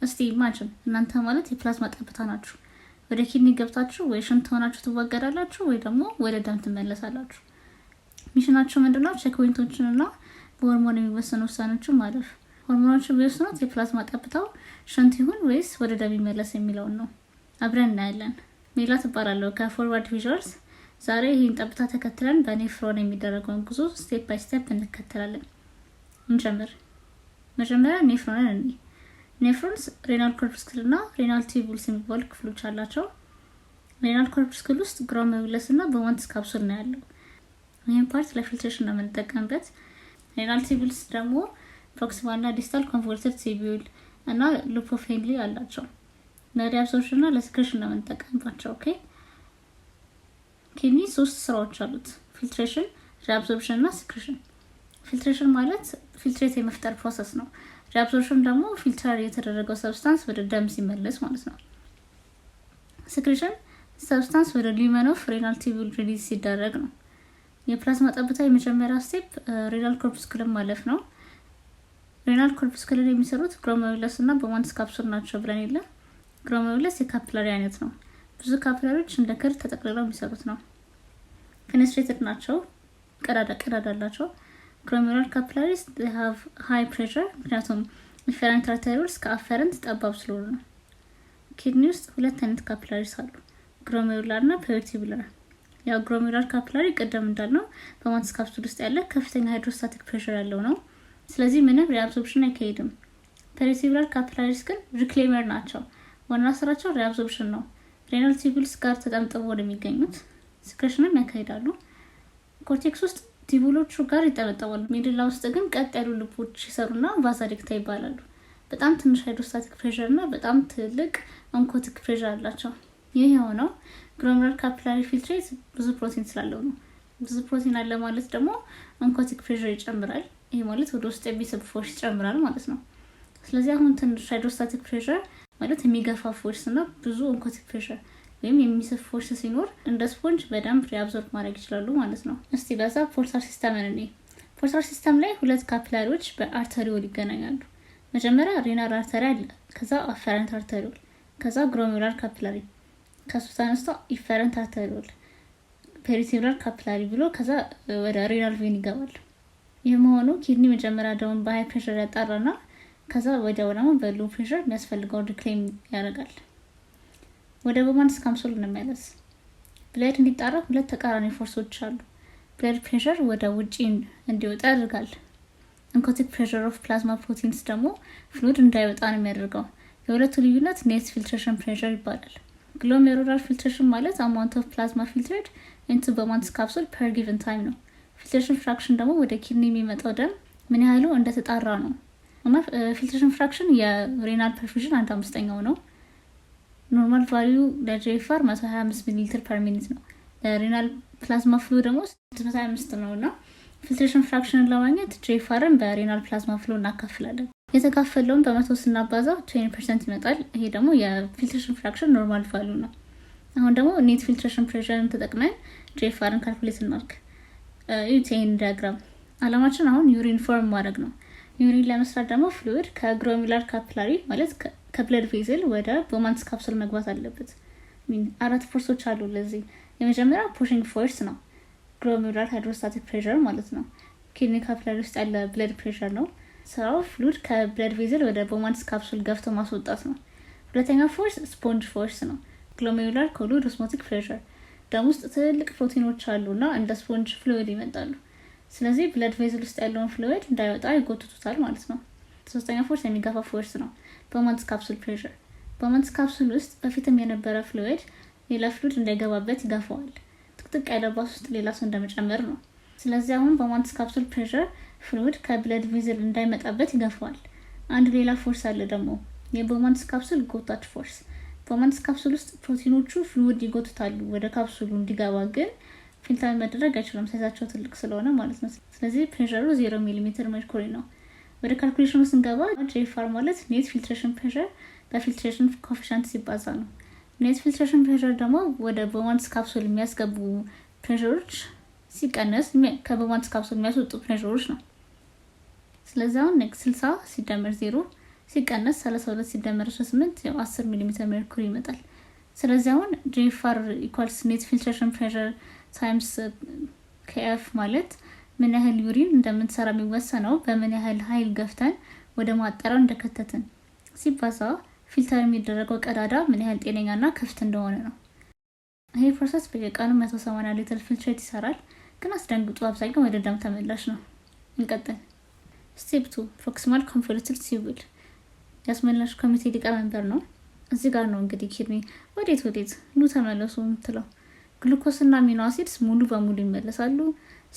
እስቲ imagine እናንተ ማለት የፕላዝማ ጠብታ ናችሁ። ወደ kidney ገብታችሁ ወይ ሽንት ሆናችሁ ትወገዳላችሁ ወይ ደግሞ ወደ ደም ትመለሳላችሁ። Mission ኣችሁ ምንድነው? Checkpoint ኦችንና በሆርሞን የሚወሰኑ ውሳኔዎችን ማለፍ። ሆርሞኖቹ የሚወስኑት የፕላዝማ ጠብታው ሽንት ይሁን ወይስ ወደ ደም ይመለስ የሚለውን ነው። አብረን እናያለን። ሜላት እባላለሁ ከ Forward Visuals። ዛሬ ይህን ጠብታ ተከትለን በ nephron የሚደረገውን ጉዞ step by step እንከተላለን። እንጀምር። መጀመሪያ nephron ን እንይ። Nephrons renal corpuscle እና renal tubules የሚባሉ ክፍሎች አላቸው። Renal corpuscle ውስጥ glomerulus እና Bowman's capsule ነው ያለው። ይህም part ለ filtration ነው የምንጠቀምበት። Renal tubules ደግሞ proximal እና distal convoluted tubule እና loop of Henle አላቸው። ለ reabsorption እና ለ secretion ነው የምንጠቀምባቸው። Okay, kidney ሶስት ስራዎች አሉት፦ filtration፣ reabsorption እና secretion። Filtration ማለት filtrate የመፍጠር process ነው። Reabsorption ደግሞ filter የተደረገው substance ወደ ደም ሲመለስ ማለት ነው። Secretion substance ወደ lumen of renal tubule release ሲደረግ ነው። የፕላዝማ ጠብታ የመጀመሪያ step renal corpuscle ን ማለፍ ነው። Renal corpuscle ን የሚሰሩት glomerulus እና Bowman's capsule ናቸው ብለን የለ? Glomerulus የ capillary አይነት ነው። ብዙ capillary ዎች እንደ ክር ተጠቅልለው የሚሰሩት ነው። Fenestrated ናቸው፣ ቀዳዳ ቀዳዳ አላቸው። Glomerular capillaries have high pressure፣ ምክንያቱም efferent arterioles ከ afferent ጠባብ ስለሆኑ ነው። Kidney ውስጥ ሁለት አይነት capillaries አሉ፣ glomerular እና peritubular። ያው glomerular capillary ቅድም እንዳልነው Bowman's capsule ውስጥ ያለ ከፍተኛ hydrostatic pressure ያለው ነው። ስለዚህ ምንም reabsorption አይካሄድም። Peritubular capillaries ግን reclaimer ናቸው። ዋና ስራቸው reabsorption ነው። Renal tubules ጋር ተጠምጥሞ ነው የሚገኙት። Secretion ም ያካሂዳሉ። Cortex ውስጥ tubule ኦቹ ጋር ይጠመጠማሉ። Medulla ውስጥ ግን ቀጥ ያሉ loop ኦች ይሰሩና vasa recta ይባላሉ። በጣም ትንሽ hydrostatic pressure እና በጣም ትልቅ oncotic pressure አላቸው። ይህ የሆነው glomerular capillary filtrate ብዙ ፕሮቲን ስላለው ነው። ብዙ ፕሮቲን አለ ማለት ደግሞ oncotic pressure ይጨምራል። ይሄ ማለት ወደ ውስጥ የሚስብ force ይጨምራል ማለት ነው። ስለዚህ አሁን ትንሽ hydrostatic pressure ማለት የሚገፋ force እና ብዙ oncotic pressure ወይም የሚስብ force ሲኖር እንደ ስፖንጅ በደንብ reabsorb ማድረግ ይችላሉ ማለት ነው። እስቲ በዛ portal system ን እንይ። Portal system ላይ ሁለት capillary ዎች በ arteriole ይገናኛሉ። መጀመሪያ renal artery አለ፣ ከዛ afferent arteriole፣ ከዛ glomerular capillary፣ ከሱ ተነስቶ efferent arteriole፣ peritubular capillary ብሎ ከዛ ወደ renal vein ይገባል። ይህ መሆኑ kidney መጀመሪያ ደሙን በ high pressure ያጣራና ከዛ ወዲያው ደግሞ በ low pressure የሚያስፈልገውን reclaim ያደርጋል። ወደ Bowman's capsule እንመለስ። Blood እንዲጣራ ሁለት ተቃራኒ force ኦች አሉ። Blood pressure ወደ ውጪ እንዲወጣ ያደርጋል። Oncotic pressure of plasma proteins ደግሞ fluid እንዳይወጣ ነው የሚያደርገው። የሁለቱ ልዩነት net filtration pressure ይባላል። Glomerular filtration ማለት amount of plasma filtered into Bowman's capsule per given time ነው። Filtration fraction ደግሞ ወደ kidney የሚመጣው ደም ምን ያህሉ እንደተጣራ ነው እና filtration fraction የ renal perfusion አንድ አምስተኛው ነው። Normal value ለ GFR 125 ሚሊ ሊትር per minute ነው። ለ renal plasma flow ደግሞ 625 ነው እና filtration fraction ን ለማግኘት GFR ን በ renal plasma flow እናካፍላለን። የተካፈለውን በ100 ስናባዛው 20% ይመጣል። ይሄ ደግሞ የ filtration fraction normal value ነው። አሁን ደግሞ net filtration pressure ን ተጠቅመን GFR ን calculate እናርግ። ይህን diagram አላማችን አሁን urine form ማድረግ ነው። Urine ለመስራት ደግሞ fluid ከ glomerular capillary ማለት ከ blood vessel ወደ Bowman's capsule መግባት አለበት። አራት force ኦች አሉ ለዚህ። የመጀመሪያው pushing force ነው፣ glomerular hydrostatic pressure ማለት ነው። Kidney capillary ውስጥ ያለ blood pressure ነው። ስራው fluid ከ blood vessel ወደ Bowman's capsule ገፍቶ ማስወጣት ነው። ሁለተኛው force sponge force ነው። Glomerular colloid osmotic pressure። ደም ውስጥ ትልቅ ፕሮቲኖች አሉ እና እንደ sponge fluid ይመጣሉ። ስለዚህ blood vessel ውስጥ ያለውን fluid እንዳይወጣ ይጎትቱታል ማለት ነው። ሶስተኛ force የሚገፋ force ነው፣ Bowman's capsule pressure። Bowman's capsule ውስጥ በፊትም የነበረ fluid ሌላ fluid እንዳይገባበት ይገፋዋል። ጥቅጥቅ ያለ ባስ ውስጥ ሌላ ሰው እንደመጨመር ነው። ስለዚህ አሁን Bowman's capsule pressure fluid ከ blood vessel እንዳይመጣበት ይገፋዋል። አንድ ሌላ force አለ ደግሞ፣ የ Bowman's capsule ጎታች force። Bowman's capsule ውስጥ ፕሮቲኖቹ fluid ይጎትታሉ ወደ ካፕሱሉ እንዲገባ፣ ግን filter መደረግ አይችልም size ኣቸው ትልቅ ስለሆነ ማለት ነው። ስለዚህ pressure ሩ 0 millimeter mercury ነው። ወደ calculation ኑ ስንገባ GFR ማለት net filtration pressure በ filtration coefficient ሲባዛ ነው። Net filtration pressure ደግሞ ወደ Bowman's capsule የሚያስገቡ pressure ኦች ሲቀነስ ከ Bowman's capsule የሚያስወጡ pressure ኦች ነው። ስለዚህ አሁን 60 ሲደመር 0 ሲቀነስ 32 ሲደመር 18 ያው 10 millimeter mercury ይመጣል። ስለዚህ አሁን GFR equals net filtration pressure times Kf ማለት ምን ያህል urine እንደምንሰራ የሚወሰነው በምን ያህል ኃይል ገፍተን ወደ ማጣሪያው እንደከተትን ሲባዛ filter የሚደረገው ቀዳዳ ምን ያህል ጤነኛና ክፍት እንደሆነ ነው። ይሄ process በየቀኑ 180 ሊትር filtrate ይሰራል። ግን አስደንግጡ፣ አብዛኛው ወደ ደም ተመላሽ ነው። እንቀጥል። Step 2, proximal convoluted tubule። የአስመላሽ ኮሚቴ ሊቀመንበር ነው። እዚህ ጋር ነው እንግዲህ kidney ወዴት ወዴት፣ ኑ ተመለሱ የምትለው። ግሉኮስ እና amino acids ሙሉ በሙሉ ይመለሳሉ።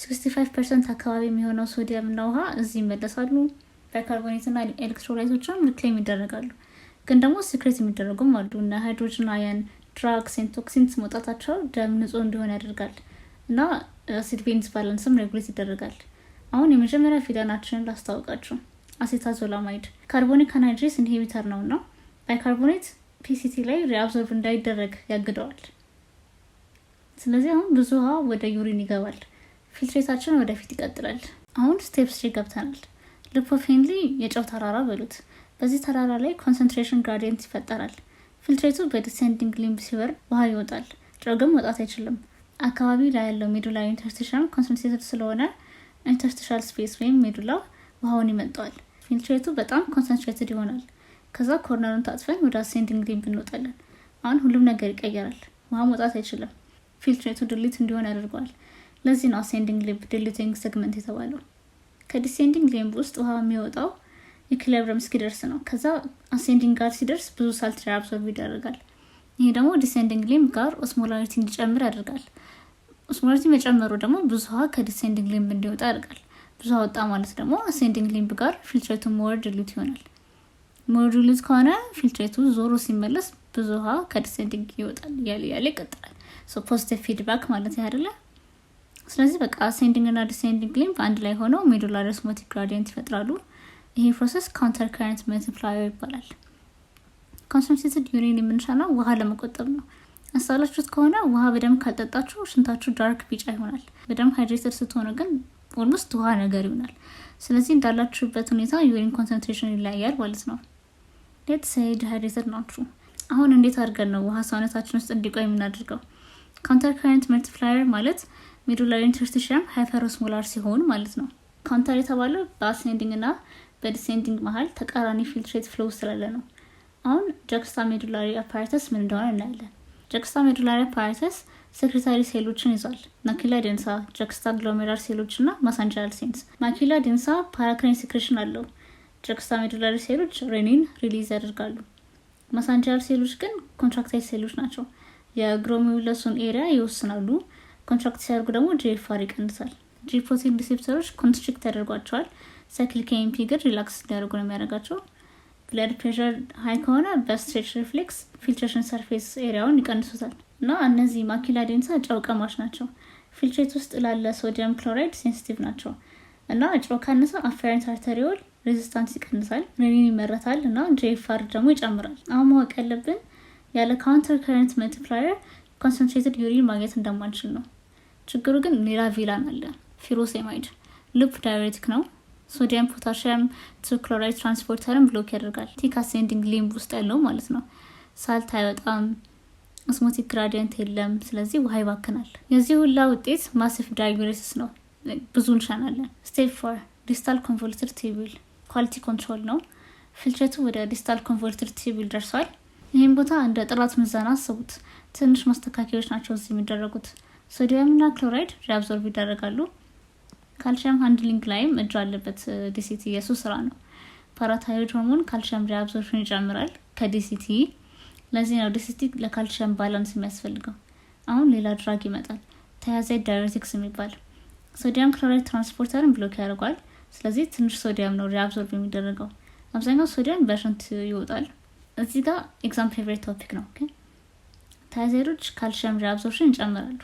65% አካባቢ የሚሆነው ሶዲየም እና ውሃ እዚህ ይመለሳሉ። Bicarbonate እና electrolyte ኦችም reclaim ይደረጋሉ። ግን ደግሞ secrete የሚደረጉም አሉ። እና hydrogen ion፣ drugs and toxins መውጣታቸው ደም ንጹህ እንዲሆን ያደርጋል እና acid base balance ም regulate ይደረጋል። አሁን የመጀመሪያ villain ኣችንን ላስታውቃችሁ። Acetazolamide carbonic anhydrase inhibitor ነው እና bicarbonate PCT ላይ reabsorb እንዳይደረግ ያግደዋል። ስለዚህ አሁን ብዙ ውሃ ወደ urine ይገባል። Filtrate ኣችን ወደፊት ይቀጥላል። አሁን step 3 ገብተናል። Loop of Henle የጨው ተራራ በሉት። በዚህ ተራራ ላይ concentration gradient ይፈጠራል። Filtrate ኡ በ descending limb ሲወርድ ውሃ ይወጣል፣ ጨው ግን መውጣት አይችልም። አካባቢ ላይ ያለው medullary interstitium concentrated ስለሆነ interstitial space ወይም medulla ው ውሃውን ይመጠዋል። Filtrate ኡ በጣም concentrated ይሆናል። ከዛ corner ኡን ታጥፈን ወደ ascending limb እንወጣለን። አሁን ሁሉም ነገር ይቀየራል። ውሃ መውጣት አይችልም። Filtrate ኡ dilute እንዲሆን ያደርገዋል። ለዚህ ነው ascending limb diluting segment የተባለው። ከ descending limb ውስጥ ውሃ የሚወጣው equilibrium እስኪደርስ ነው። ከዛ ascending ጋር ሲደርስ ብዙ salt reabsorb ይደረጋል። ይሄ ደግሞ descending limb ጋር osmolarity እንዲጨምር ያደርጋል። Osmolarity መጨመሩ ደግሞ ብዙ ውሃ ከ descending limb እንዲወጣ ያደርጋል። ብዙ ውሃ ወጣ ማለት ደግሞ ascending limb ጋር filtrate ኡ more dilute ይሆናል። More dilute ከሆነ filtrate ኡ ዞሮ ሲመለስ ብዙ ውሃ ከ descending ይወጣል፣ እያለ እያለ ይቀጥላል። Positive feedback ማለት አይደለ? ስለዚህ በቃ ascending እና descending limb አንድ ላይ ሆነው medullary osmotic gradient ይፈጥራሉ። ይሄ process counter current multiplier ይባላል። Concentrated urine የምንሸናው ውሃ ለመቆጠብ ነው። አስተውላችሁት ከሆነ ውሃ በደንብ ካልጠጣችሁ ሽንታችሁ dark ቢጫ ይሆናል። በደንብ hydrated ስትሆኑ ግን almost ውሃ ነገር ይሆናል። ስለዚህ እንዳላችሁበት ሁኔታ urine concentration ይለያያል ማለት ነው። Let's say dehydrated ናችሁ። አሁን እንዴት አድርገን ነው ውሃ ሰውነታችን ውስጥ እንዲቆይ የምናደርገው? Counter current multiplier ማለት medullary interstitium hyperosmolar ሲሆን ማለት ነው። Counter የተባለው በ ascending እና በ descending መሀል ተቃራኒ filtrate flow ስላለ ነው። አሁን juxtamedullary apparatus ምን እንደሆነ እናያለን። Juxtamedullary apparatus secretory ሴሎችን ይዟል። Macula densa፣ juxtaglomerular ሴሎች እና mesangial cells። Macula densa paracrine secretion አለው። Juxtamedullary ሴሎች renin release ያደርጋሉ። Mesangial ሴሎች ግን contractile ሴሎች ናቸው። የ glomerulus ኡን area ይወስናሉ። Contract ሲያደርጉ ደግሞ GFR ይቀንሳል። G protein receptor ኦች constrict ያደርጓቸዋል። Cyclic AMP ግን relax እንዲያደርጉ ነው የሚያደርጋቸው። Blood pressure high ከሆነ በ stretch reflex filtration surface area ውን ይቀንሱታል። እና እነዚህ macula densa ጨው ቀማሽ ናቸው። Filtrate ውስጥ ላለ sodium chloride sensitive ናቸው። እና ጨው ካነሰ afferent arteriole resistance ይቀንሳል፣ renin ይመረታል እና GFR ደግሞ ይጨምራል። አሁን ማወቅ ያለብን ያለ counter current multiplier concentrated urine ማግኘት እንደማንችል ነው። ችግሩ ግን ሌላ villain አለ፣ furosemide loop diuretic ነው። Sodium potassium two chloride transporter ን block ያደርጋል። Thick ascending limb ውስጥ ያለው ማለት ነው። Salt አይወጣም፣ osmotic gradient የለም። ስለዚህ ውሃ ይባክናል። የዚህ ሁላ ውጤት massive diuresis ነው። ብዙ እንሸናለን። Step 4, distal convoluted tubule quality control ነው። Filtrate ኡ ወደ distal convoluted tubule ደርሷል። ይህም ቦታ እንደ ጥራት ምዘና አስቡት። ትንሽ ማስተካከዮች ናቸው እዚህ የሚደረጉት። ሶዲየም እና chloride reabsorb ይደረጋሉ። Calcium handling ላይም እጁ አለበት። DCT የሱ ስራ ነው። Parathyroid hormone calcium reabsorption ይጨምራል ከ DCT። ለዚህ ነው DCT ለ calcium balance የሚያስፈልገው። አሁን ሌላ drug ይመጣል፣ thiazide diuretics የሚባል። Sodium chloride transporter ን block ያደርጓል። ስለዚህ ትንሽ ሶዲየም ነው reabsorb የሚደረገው። አብዛኛው ሶዲየም በሽንት ይወጣል። እዚህ ጋር exam favorite topic ነው። Thiazide ኦች calcium reabsorption ይጨምራሉ።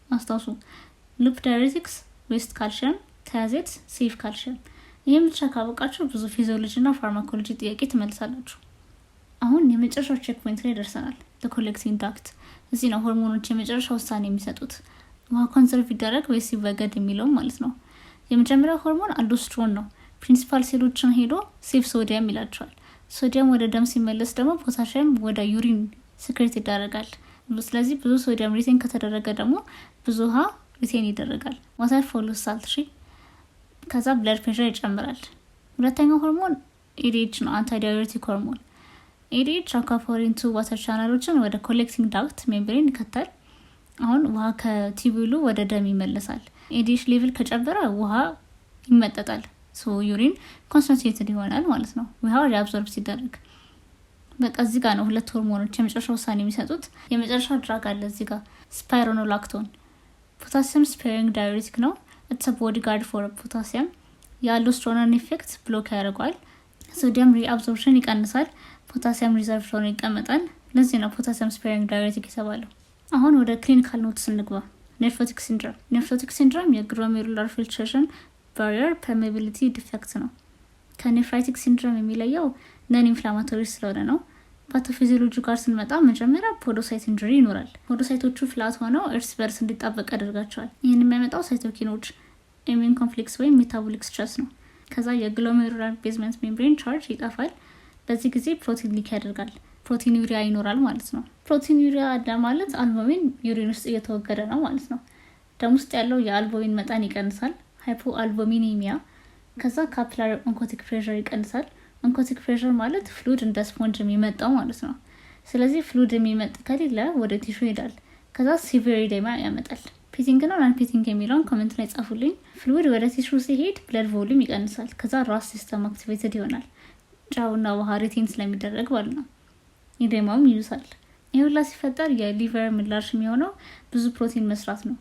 አስታውሱ፣ loop diuretics waste calcium፣ thiazides save calcium። ይህም ብቻ ካወቃችሁ ብዙ physiology እና pharmacology ጥያቄ ትመልሳላችሁ። አሁን የመጨረሻው checkpoint ላይ ደርሰናል። Collecting duct። እዚህ ነው ሆርሞኖች የመጨረሻ ውሳኔ የሚሰጡት። ውሃ conserve ይደረግ ወይስ ይወገድ የሚለውም ማለት ነው። የመጀመሪያው ሆርሞን aldosterone ነው። Principal ሴሎችን ሄዶ save sodium ይላቸዋል። ሶዲየም ወደ ደም ሲመለስ ደግሞ ፖታሽየም ወደ urine secrete ይደረጋል። ስለዚህ ብዙ sodium retain ከተደረገ ደግሞ ብዙ ውሃ retain ይደረጋል። Water follows salt ሺ ከዛ blood pressure ይጨምራል። ሁለተኛው ሆርሞን ADH ነው፣ antidiuretic hormone። ADH aquaporin 2 water channel ኦችን ወደ collecting duct membrane ይከታል። አሁን ውሃ ከ tubule ኡ ወደ ደም ይመለሳል። ADH level ከጨመረ ውሃ ይመጠጣል። So urine concentrated ይሆናል ማለት ነው፣ ውሃ reabsorb ሲደረግ። በቃ እዚህ ጋር ነው ሁለት ሆርሞኖች የመጨረሻ ውሳኔ የሚሰጡት። የመጨረሻ drug አለ እዚህ ጋር፣ spironolactone፣ potassium sparing diuretic ነው። It's bodyguard for potassium። የ aldosterone ን effect block ያደርገዋል። Sodium reabsorption ይቀንሳል። Potassium reserve ሆኖ ይቀመጣል። ለዚህ ነው potassium sparing diuretic የተባለው። አሁን ወደ clinical notes እንግባ። Nephrotic syndrome። Nephrotic syndrome የ glomerular filtration barrier permeability defect ነው። ከ nephritic syndrome የሚለየው non inflammatory ስለሆነ ነው። Pathophysiology ጋር ስንመጣ መጀመሪያ podocyte injury ይኖራል። Podocyte ኦቹ flat ሆነው እርስ በርስ እንዲጣበቅ ያደርጋቸዋል። ይህን የሚያመጣው cytokine ኦች፣ immune complex ወይም metabolic stress ነው። ከዛ የ glomerular basement membrane charge ይጠፋል። በዚህ ጊዜ protein leak ያደርጋል። Proteinuria ይኖራል ማለት ነው። Proteinuria አለ ማለት albumin urine ውስጥ እየተወገደ ነው ማለት ነው። ደም ውስጥ ያለው የ albumin መጠን ይቀንሳል። Hypoalbuminemia። ከዛ capillary oncotic pressure ይቀንሳል። Oncotic pressure ማለት fluid እንደ ስፖንጅ የሚመጣው ማለት ነው። ስለዚህ fluid የሚመጥ ከሌለ ወደ tissue ይሄዳል። ከዛ severe edema ያመጣል። Pitting ነው non pitting የሚለውን comment ላይ ጻፉልኝ። Fluid ወደ tissue ሲሄድ blood volume ይቀንሳል። ከዛ RAAS system activated ይሆናል። ጨውና ውሃ retain ስለሚደረግ ማለት ነው። Edema ውም ይብሳል። ይህ ሁላ ሲፈጠር የ liver ምላሽ የሚሆነው ብዙ ፕሮቲን መስራት ነው።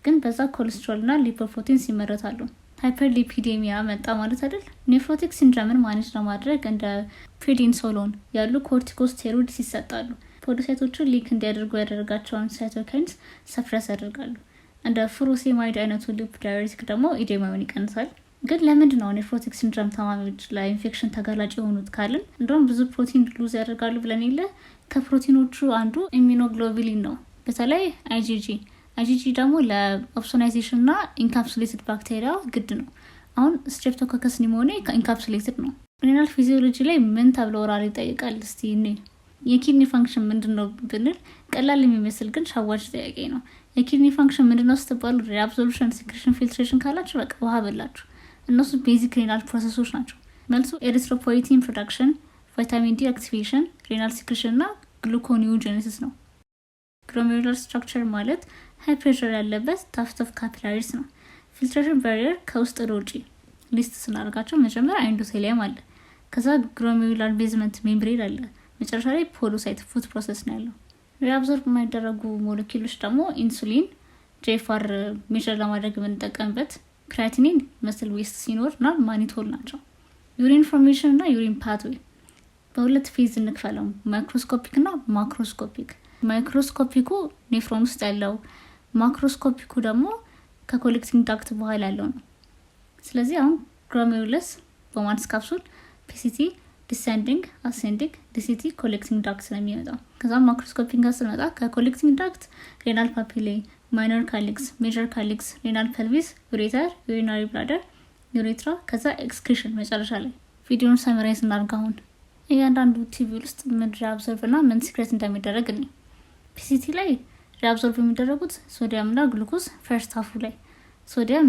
ግን በዛ ኮሌስትሮል እና lipoproteins ይመረታሉ። Hyperlipidemia መጣ ማለት አይደል? Nephrotic syndrome ን manage ለማድረግ እንደ prednisolone ያሉ corticosteroids ይሰጣሉ። Podocyte ኦቹ leak እንዲያደርጉ ያደርጋቸውን cytokines suppress ያደርጋሉ። እንደ furosemide አይነቱ loop diuretic ደግሞ edema ውን ይቀንሳል። ግን ለምንድን ነው nephrotic syndrome ታማሚዎች ለኢንፌክሽን ተጋላጭ የሆኑት ካልን፣ እንደውም ብዙ protein lose ያደርጋሉ ብለን የለ? ከፕሮቲኖቹ አንዱ immunoglobulin ነው፣ በተለይ IgG። IgG ደግሞ ለ opsonization እና encapsulated bacteria ግድ ነው። አሁን Streptococcus pneumoniae encapsulated ነው። Renal physiology ላይ ምን ተብሎ oral ይጠይቃል? እስቲ እኔ የ kidney function ምንድን ነው ብንል ቀላል የሚመስል ግን ሸዋጅ ጥያቄ ነው። የ kidney function ምንድን ነው ስትባሉ reabsorption፣ secretion፣ filtration ካላችሁ በቃ ውሃ በላችሁ። እነሱ basic renal process ኦች ናቸው። መልሱ erythropoietin production፣ vitamin D activation፣ renal secretion እና gluconeogenesis ነው። Glomerular structure ማለት high pressure ያለበት tuft of capillaries ነው። Filtration barrier ከውስጥ ወደ ውጪ list ስናደርጋቸው መጀመሪያ endothelium አለ፣ ከዛ glomerular basement membrane አለ፣ መጨረሻ ላይ podocyte foot process ነው ያለው። Reabsorb የማይደረጉ ሞለኪሎች ደግሞ insulin፣ GFR measure ለማድረግ የምንጠቀምበት፣ creatinine muscle waste ሲኖር እና mannitol ናቸው። Urine formation እና urine pathway በሁለት phase እንክፈለው፣ microscopic እና macroscopic። Microscopic ኩ nephron ውስጥ ያለው፣ macroscopic ኩ ደግሞ ከ collecting duct በኋላ ያለው ነው። ስለዚህ አሁን glomerulus፣ Bowman's capsule፣ PCT፣ descending፣ ascending፣ DCT፣ collecting duct ነው የሚመጣው። ከዛም macroscopic ጋር ስንመጣ ከ collecting duct renal papillae፣ minor calyx፣ major calyx፣ renal pelvis፣ ureter፣ urinary bladder፣ urethra፣ ከዛ excretion መጨረሻ ላይ። ቪዲዮን summarize እናድርግ። አሁን እያንዳንዱ tubule ውስጥ ምን reabsorb እና ምን secrete እንደሚደረግ እኔ PCT ላይ reabsorb የሚደረጉት ሶዲየም እና glucose first half ኡ ላይ፣ sodium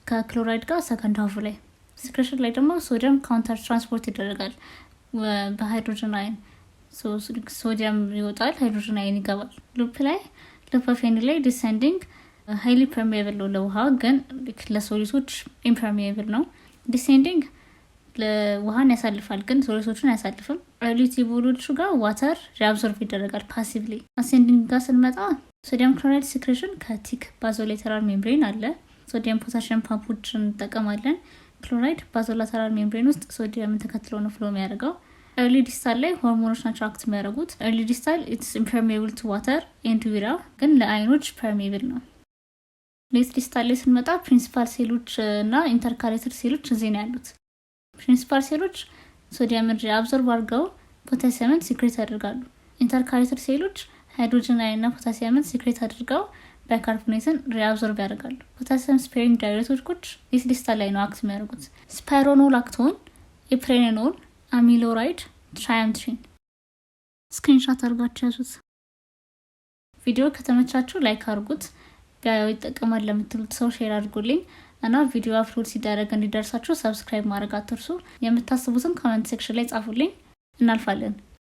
ከ chloride ጋር second half ኡ ላይ። Secretion ላይ ደግሞ sodium counter transport ይደረጋል በ hydrogen ion። Sodium ይወጣል፣ hydrogen ion ይገባል። Loop ላይ፣ loop of Henle ላይ descending highly permeable ነው ለውሃ፣ ግን ለ solute ኦች impermeable ነው። Descending ውሃን ያሳልፋል ግን solute ኦችን አያሳልፍም። Early tubule ኦቹ ጋር water reabsorb ይደረጋል passively። Ascending ጋር ስንመጣ sodium chloride secretion ከ thick basolateral membrane አለ። Sodium potassium pump ኦች እንጠቀማለን። Chloride basolateral membrane ውስጥ ሶዲየምን ተከትሎ ነው flow የሚያደርገው። Early distal ላይ ሆርሞኖች ናቸው act የሚያደርጉት። Early distal it's impermeable to water and urea፣ ግን ለ ion ኦች permeable ነው። Late distal ላይ ስንመጣ principal ሴሎች እና intercalated ሴሎች እዚህ ነው ያሉት። Principal ሴሎች sodium ን reabsorb አድርገው potassium ን secrete ያደርጋሉ። Intercalated ሴሎች hydrogen ion እና potassium ን secrete አድርገው bicarbonate ን reabsorb ያደርጋሉ። Potassium sparing diuretic ኦች late distal ላይ ነው act የሚያደርጉት። Spironolactone፣ eplerenone፣ amiloride፣ Triamterene። Screenshot አድርጋችሁ ያዙት። ቪዲዮ ከተመቻችሁ like አድርጉት። ቢያየው ይጠቀማል ለምትሉት ሰው share አድርጉልኝ እና ቪዲዮ upload ሲደረግ እንዲደርሳችሁ subscribe ማድረግ አትርሱ። የምታስቡትን comment section ላይ ጻፉልኝ። እናልፋለን።